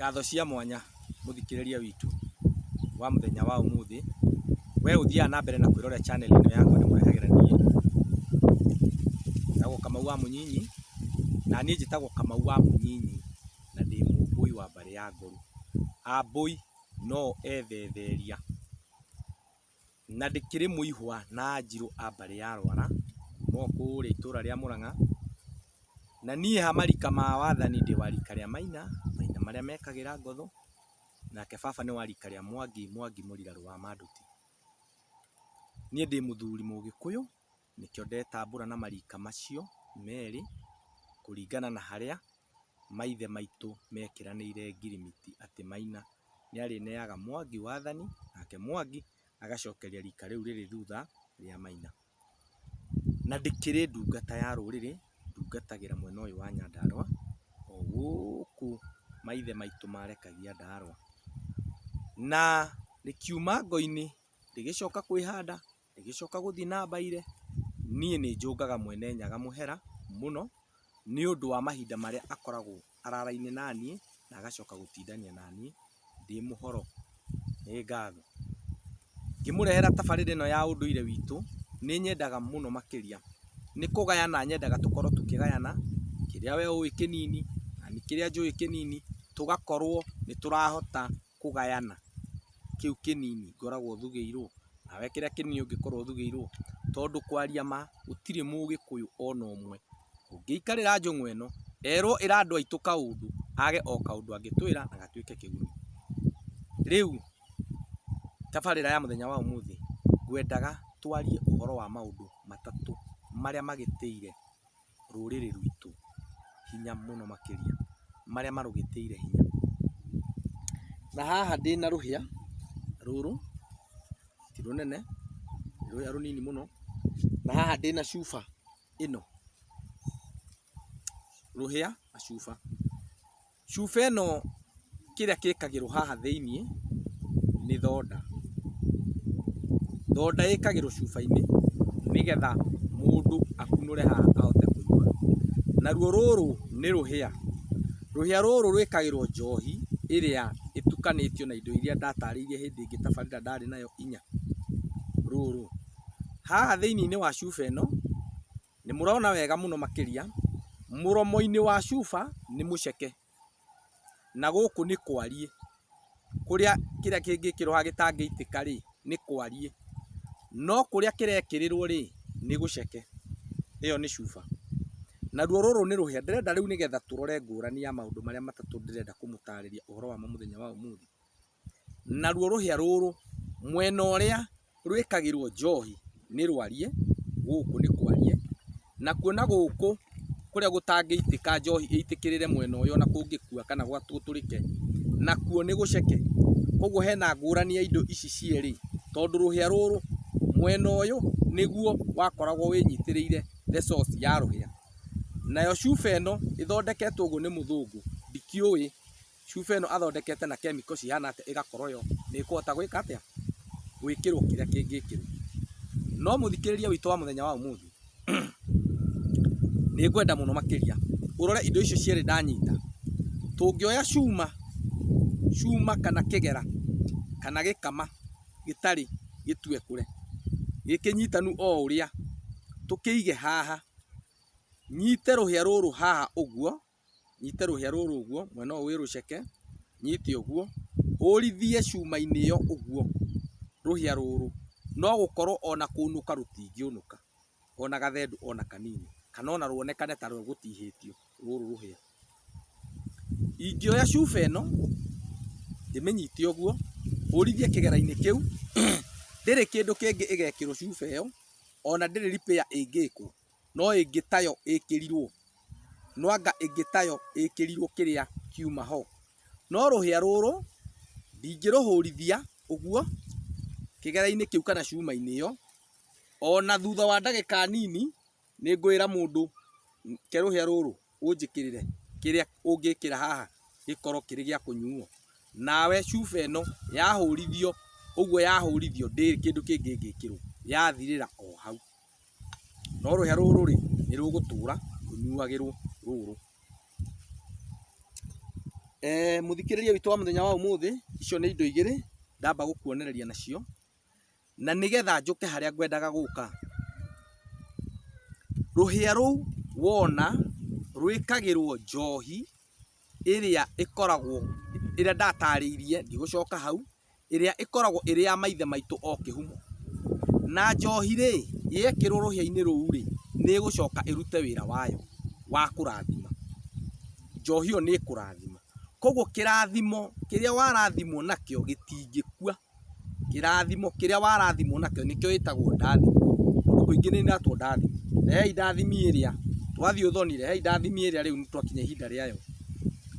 Ngatho cia mwanya mũthikĩrĩria witũ wa mũthenya wa ũmũthĩ, we ũthiaga na mbere na kwĩrorera channel ĩno yakwa ndĩmũrehagĩra niĩ, njĩtagwo Kamau wa Mũnyinyi, na niĩ njĩtagwo Kamau wa Mũnyinyi na ndĩ Mũmbũi wa mbarĩ ya Ngoru. Ambũi no ethetheria na ndĩkĩrĩ mũihwa na anjirũ a mbarĩ ya Rwara, kuma o kũrĩa itũra rĩa Mũrang'a. Na niĩ ha marika ma wathani ndĩ wa rika rĩa Maina, Maina marĩa mekagĩra ngotho, nake baba nĩ wa rika rĩa Mwangi, Mwangi mũrirarũ wa Manduti. Niĩ ndĩ mũthuri Mũgĩkũyũ, nĩkĩo ndetambũra na marika macio merĩ, kũringana na harĩa maithe maitũ mekĩranĩire ngirimiti atĩ Maina nĩ arĩneaga Mwangi wathani, nake Mwangi agacokeria rika rĩu rĩrĩ thutha rĩa Maina. Na ndĩkĩrĩ ndungata ya rũrĩrĩ, ndungatagĩra mwena ũyũ wa Nyandarũa, o gũkũ maithe maitũ marekagia ndarũa. Na rĩkiuma ngo-inĩ, rĩgĩcoka kwĩhanda, rĩgĩcoka gũthiĩ na mbaire, niĩ nĩ njũngaga Mwene Nyaga mũhera mũno, nĩ ũndũ wa mahinda marĩa akoragwo araraine na niĩ, na agacoka gũtindania na niĩ ndĩ mũhoro. Nĩ ngatho. Ngĩmũrehera tabarĩra ĩno ya ũndũire witũ, nĩ nyendaga mũno makĩria, nĩ kũgayana nyendaga tũkorwo tũkĩgayana, kĩrĩa we ũĩ kĩnini, nani kĩrĩa njũĩ kĩnini, tũgakorwo nĩ tũrahota kũgayana kĩu kĩnini ngoragwo thugĩirwo, nawe kĩrĩa kĩnini ũngĩkorwo ũthugĩirwo, tondũ kwaria ma gũtirĩ mũgĩkũyũ ona ũmwe ũngĩikarĩra njũng'wa ĩno, erwo ĩra andũ aitũ kaũndũ, age o kaũndũ angĩtwĩra na gatuĩke kĩguni. Rĩu tabarĩra ya mũthenya wa ũmũthĩ, ngwendaga twarie ũhoro wa maũndũ matatũ marĩa magĩtĩire rũrĩrĩ rwitũ hinya mũno makĩria, marĩa marũgĩtĩire hinya. Na haha ndĩna rũhĩa rũrũ, ti rũnene, nĩ rũhĩa rũnini mũno, na haha ndĩna cuba ĩno, rũhĩa na cuba. Cuba ĩno kĩrĩa gĩkagĩrwo haha thĩiniĩ nĩ thonda. Thonda ĩkagĩrwo cuba-inĩ nĩgetha mũndũ akunũre haha ahote kũnyua. Naruo rũrũ nĩ rũhĩa. Rũhĩa rũrũ rwĩkagĩrwo njohi ĩrĩa ĩtukanĩtio na indo iria ndatarĩirie hĩndĩ ĩngĩ tabarĩra ndarĩ nayo inya. Rũrũ. Haha thĩiniĩ wa cuba ĩno nĩ mũrona wega mũno makĩria, mũromo-inĩ wa cuba nĩ mũceke, na gũkũ nĩ kwariĩ, kũrĩa kĩrĩa kĩngĩkĩrwo haha gĩtangĩitĩka rĩ, nĩ kwariĩ, no kũrĩa kĩrekĩrĩrwo rĩ, nĩ gũceke, ĩyo nĩ cuba. Naruo rũrũ nĩ rũhĩa, ndĩrenda rĩu nĩgetha tũrore ngũrani ya maũndũ marĩa matatũ ndĩrenda kũmũtarĩria ũhoro wamo mũthenya wa ũmũthĩ. Naruo rũhĩa rũrũ mwena ũrĩa rwĩkagĩrwo njohi nĩ rwariĩ, gũkũ nĩ kwariĩ, nakuo na gũkũ kũrĩa gũtangĩitĩka njohi ĩitĩkĩrĩre mwena ũyũ ona kũngĩkua kana gũtũrĩke, nakuo nĩ gũceke. Koguo hena ngũrani ya indo ici cierĩ, tondũ rũhĩa rũrũ mwena ũyũ nĩguo wakoragwo wĩnyitĩrĩire the source ya rũhĩa. Nayo cuba ĩno ĩthondeketwo ũguo nĩ mũthũngũ, ndikĩũĩ Cuba ĩno athondekete na chemical cihana atĩa ĩgakorwo yo nĩ ĩkũhota gwĩka atĩa? Gwĩkĩrwo kĩrĩa kĩngĩkĩrwo. No mũthikĩrĩria witũ wa mũthenya wa ũmũthĩ, nĩ ngwenda mũno makĩria ũrore indo icio cierĩ ndanyita. Tũngĩoya cuma, cuma kana kĩgera kana gĩkama gĩtarĩ gĩtwekũre, gĩkĩnyitanu o ũrĩa, tũkĩige haha, nyite rũhĩa rũrũ haha ũguo, Nyite rũhĩa rũrũ ũguo, mwena ũyũ wĩ rũceke, nyite ũguo, hũrithie cuma-inĩ ĩyo ũguo rũhĩa rũrũ, no gũkorwo ona kũnũka rũtingĩũnũka, ona gathendũ ona kanini, kana ona ruonekane ta rũgũtihĩtio rũrũ rũhĩa. Ingĩoya cuba ĩno, ndĩmĩnyite ũguo, hũrithie kĩgera-inĩ kĩu, ndĩrĩ kĩndũ kĩngĩ ĩgekĩrwo cuba ĩyo, ona ndĩrĩ repair ĩngĩkwo. No ĩngĩ tayo ĩkĩrirwo, nwanga ĩngĩ tayo ĩkĩrirwo kĩrĩa kiuma ho. No rũhĩa rũrũ ndingĩrũhũrithia ũguo kĩgera-inĩ kĩu kana cuma-inĩ ĩyo, ona thutha wa ndagĩka nini nĩ ngwĩra mũndũ ke rũhĩa rũrũ ũnjĩkĩrĩre kĩrĩa ũngĩkĩra haha gĩkorwo kĩrĩ gĩa kũnyuo. Nawe cuba ĩno yahũrithio ũguo yahũrithio ndĩrĩ kĩndũ kĩngĩ ĩngĩkĩrwo, yathirĩra o hau. No rũhĩa rũrũ rĩ, nĩ rũgũtũra rũnyuagĩrwo rũrũ. Mũthikĩrĩria witũ wa mũthenya wa ũmũthĩ, icio nĩ indo igĩrĩ ndamba gũkuonereria nacio, na nĩgetha njũke harĩa ngwendaga gũka. Rũhĩa rũu wona rwĩkagĩrwo njohi ĩrĩa ĩkoragwo, ĩrĩa ndatarĩirie, ndigũcoka hau, ĩrĩa ĩkoragwo ĩrĩ ya maithe maitũ o kĩhumo. Na njohi rĩ, yekĩrwo rũhĩa-inĩ rũu rĩ, nĩ ĩgũcoka ĩrute wĩra wayo wa kũrathima. Njohi ĩyo nĩ ĩkũrathima. Koguo kĩrathimo kĩrĩa warathimwo nakĩo gĩtingĩkua. Kĩrathimo kĩrĩa warathimwo nakĩo nĩkĩo gĩtagwo ndathimi. Kũndũ kũingĩ nĩ ĩretwo ndathimi. Rehei ndathimi ĩrĩa, twathiĩ ũthoni rehei ndathimi ĩrĩa rĩu nĩ twakinya ihinda rĩayo.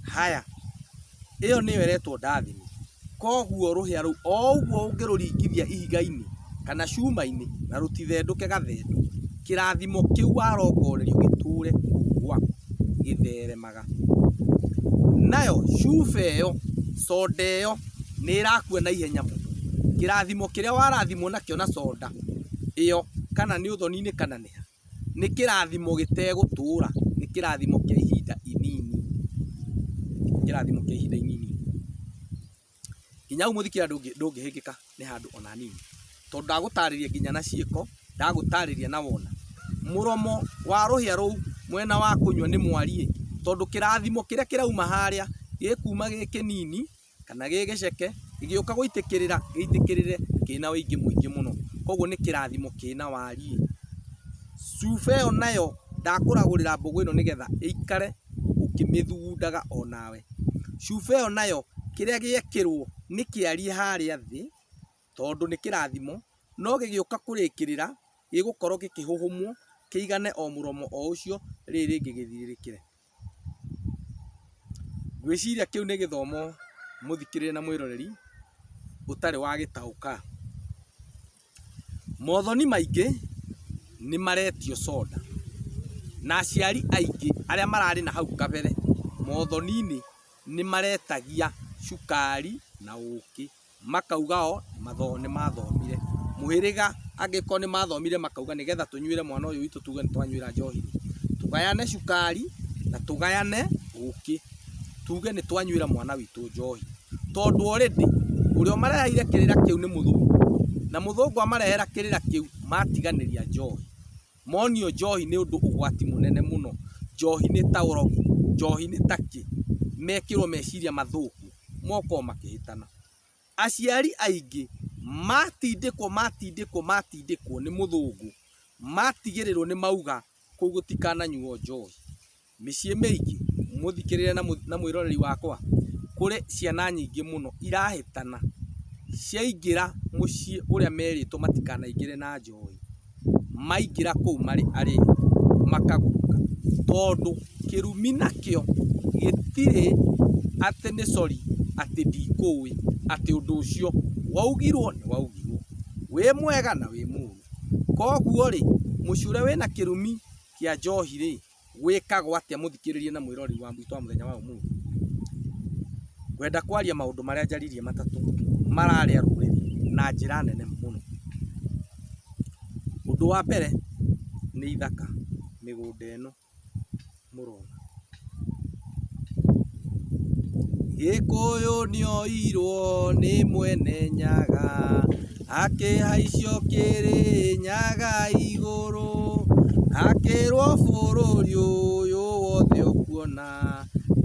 Haya, ĩyo nĩyo ĩretwo ndathimi. Koguo rũhĩa rũu o ũguo ũngĩrũringithia ihiga-inĩ kana cuma-inĩ na rũtithendũke gathendũ, kĩrathimo kĩu warongorerio gĩtũre kũu gwaku gĩtheremaga. Nayo cuba ĩyo, soda ĩyo nĩ ĩrakua na ihenya mũno. Kĩrathimo kĩrĩa warathimwo nakĩo na soda ĩyo kana nĩ ũthoni-inĩ kana nĩ ha, nĩ kĩrathimo gĩtegũtũra, nĩ kĩrathimo kĩa ihinda inini. Kĩrathimo kĩa ihinda inini. Nginya hau mũthikĩrĩria ndũngĩhĩngĩka nĩ handũ ona hanini, tondũ ndagũtarĩria nginya na ciĩko, ndagũtarĩria na wona. Mũromo wa rũhĩa rũu mwena wa kũnyua nĩ mwariĩ, tondũ kĩrathimo kĩrĩa kĩrauma harĩa gĩkuma gĩ kĩnini kana gĩ gĩceke, gĩgĩũka gũitĩkĩrĩra gĩitĩkĩrĩre kĩna ũingĩ mũingĩ mũno. Koguo nĩ kĩrathimo kĩna wariĩ. Cuba ĩyo nayo ndakũragũrĩra mbũgũ ĩno nĩgetha ĩikare ũkĩmĩthugundaga onawe. Cuba ĩyo nayo kĩrĩa gĩekĩrwo nĩ kĩariĩ harĩa thĩ, tondũ nĩ kĩrathimo, no gĩgĩũka kũrĩkĩrĩra, gĩgũkorwo gĩkĩhũhũmwo kĩigane o mũromo o ũcio, rĩrĩ rĩngĩ gĩthirĩrĩkĩre. Ngwĩciria kĩu nĩ gĩthomo mũthikĩrĩria na mwĩroreri ũtarĩ wagĩtaũka. Mothoni maingĩ nĩ maretio soda, na aciari aingĩ arĩa mararĩ na hau kabere mothoni-inĩ nĩ maretagia cukari na ũkĩ, makauga o nĩ mathomire. Mũhĩrĩga angĩkorwo nĩ mathomire makauga nĩgetha tũnyuĩre mwana ũyũ witũ tuge nĩ twanyuĩra njohi rĩ, tũgayane cukari na tũgayane ũkĩ, tuge nĩ twanyuĩra mwana witũ njohi. Tondũ already ũrĩa ũmareheire kĩrĩra kĩu nĩ mũthũngũ, na mũthũngũ amarehera kĩrĩra kĩu matiganĩria njohi. Monio njohi nĩ ũndũ ũgwati mũnene mũno, njohi nĩ ta ũrogi, njohi nĩ ta kĩ, mekĩrwo meciria mathũku, moka o makĩhĩtana. Aciari aingĩ matindĩkwo matindĩkwo matindĩkwo nĩ mũthũngũ, matigĩrĩrwo nĩ mauga kũu gũtikananyuo njohi. Mĩciĩ mĩingĩ, mũthikĩrĩria na mwĩroreri wakwa, kũrĩ ciana nyingĩ mũno irahĩtana ciaingĩra mũciĩ ũrĩa merĩtwo matikanaingĩre na njohi, maingĩra kũu marĩ arĩu makagũrũka, tondũ kĩrumi nakĩo gĩtirĩ atĩ nĩ sorry atĩ ndikũĩ, atĩ ũndũ ũcio waugirwo nĩ waugirwo, wĩ mwega na wĩ mũru. Koguo rĩ, mũciĩ ũrĩa wĩna kĩrumi kĩa njohi rĩ, gwĩkagwo atĩa mũthikĩrĩria na mwĩroreri wa witũ wa mũthenya wa ũmũthĩ? Ngwenda kwaria maũndũ marĩa njaririe matatũ mararĩa rũrĩrĩ na njĩra nene mũno. Ũndũ wa mbere nĩ ithaka, mĩgũnda ĩno mũrona. Gĩkũyũ nĩoirwo nĩ mwene Nyaga, akĩhaicio Kĩrĩnyaga igũrũ, akĩrwo bũrũri ũyũ wothe ũkuona,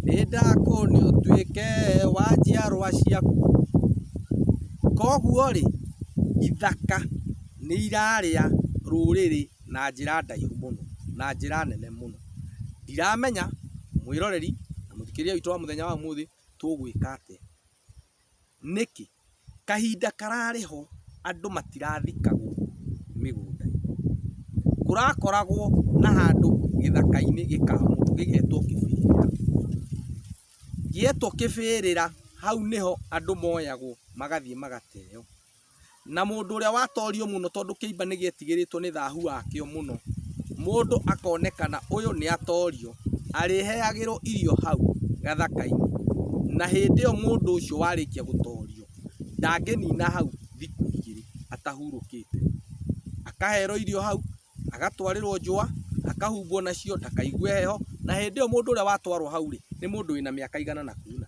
nĩndakũne ũtuĩke wa njiarwa ciaku. Koguo rĩ, ithaka nĩ irarĩa rũrĩrĩ na njĩra ndaihu mũno, na njĩra nene mũno. Ndiramenya mwĩroreri na mũthikĩrĩria witũ wa mũthenya wa ũmũthĩ tũgwĩka atĩa. Nĩkĩ? Kahinda kararĩ ho andũ matirathikagwo mĩgũnda-inĩ. Kũrakoragwo na handũ gĩthaka-inĩ gĩkamũrwo gĩgetwo kĩbĩrĩra. Gĩetwo kĩbĩrĩra, hau nĩho andũ moyagwo magathiĩ magateo. Na mũndũ ũrĩa watorio mũno tondũ kĩimba nĩ gĩetigĩrĩtwo nĩ thahu wakĩo mũno, mũndũ akonekana ũyũ nĩ atorio, arĩheagĩrwo irio hau gathaka-inĩ. Na hĩndĩ ĩyo mũndũ ũcio warĩkia gũtorio, ndangĩnina hau thikũ igĩrĩ atahurũkĩte. Akaherwo irio hau, agatwarĩrwo njũa, akahumbwo nacio ndakaigue heho, na hĩndĩ ĩyo mũndũ ũrĩa watwarwo hau rĩ, nĩ mũndũ wĩna mĩaka igana na kuna.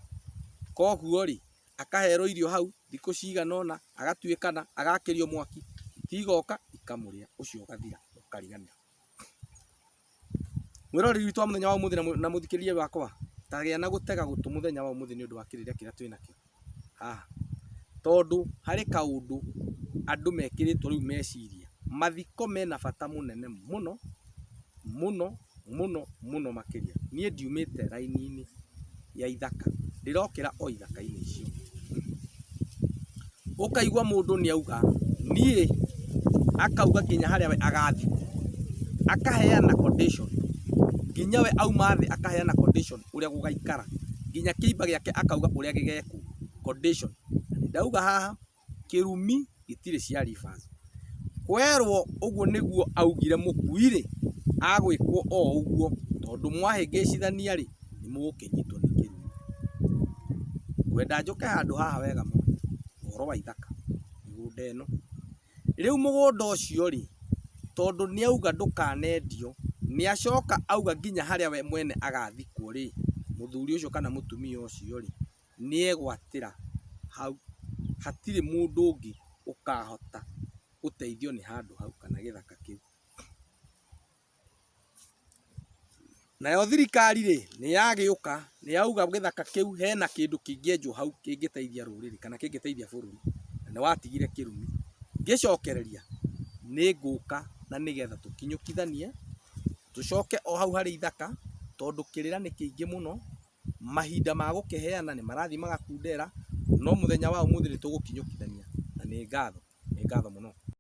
Koguo rĩ, akaherwo irio hau thikũ cigana ũna, agatuĩkana, agakĩrio mwaki, hiti igoka ikamũrĩa, ũcio ũgathira ũkariganĩra. Mwĩroreri witũ wa mũthenya wa ũmũthĩ na mũthikĩrĩria wakwa, ta gĩa na gũtega gũtũ mũthenya wa ũmũthĩ nĩ ũndũ wa kĩrĩra kĩrĩa twĩ nakĩo haha. Tondũ harĩ kaũndũ andũ mekĩrĩtwo rĩu meciria, mathiko mena bata mũnene mũno, mũno, mũno, mũno makĩria. Niĩ ndiumĩte raini-inĩ ya ithaka, ndĩrokĩra o ithaka-inĩ icio. Ũkaigua mũndũ nĩ auga niĩ, akauga nginya harĩa we agathikwo, akaheana condition, nginya we auma thĩ akaheana condition ũrĩa gũgaikara, nginya kĩimba gĩake akauga ũrĩa gĩgekwo, condition. Na nĩ ndauga haha kĩrumi gĩtirĩ cia reverse. Kwerwo ũguo nĩguo augire mũkui-rĩ, agwĩkwo o ũguo tondũ mwahĩngĩcithania-rĩ, nĩ mũgũkĩnyitwo nĩ kĩrumi. Ngwenda njũke handũ haha wega mũno, ũhoro wa ithaka, mĩgũnda ĩno. Rĩu mũgũnda ũcio-rĩ, tondũ nĩ auga ndũkanendio, nĩ acoka auga nginya harĩa we mwene agathikwo-rĩ, mũthuri ũcio kana mũtumia ũcio-rĩ, nĩegwatĩra hau, hatirĩ mũndũ ũngĩ ũkahota gũteithio nĩ handũ hau kana gĩthaka kĩu. Nayo thirikari rĩ, nĩ yagĩũka nĩ yauga gĩthaka kĩu hena kĩndũ kĩngĩenjwo hau kĩngĩteithia rũrĩrĩ kana kĩngĩteithia bũrũri, na nĩ watigire kĩrumi. Ngĩcokereria nĩ ngũka na nĩgetha tũkinyũkithanie, tũcoke o hau harĩ ithaka, tondũ kĩrĩra nĩ kĩingĩ mũno, mahinda ma gũkĩheana nĩ marathiĩ magakundera, no mũthenya wa ũmũthĩ nĩ tũgũkinyũkithania, na nĩ ngatho, nĩ ngatho mũno.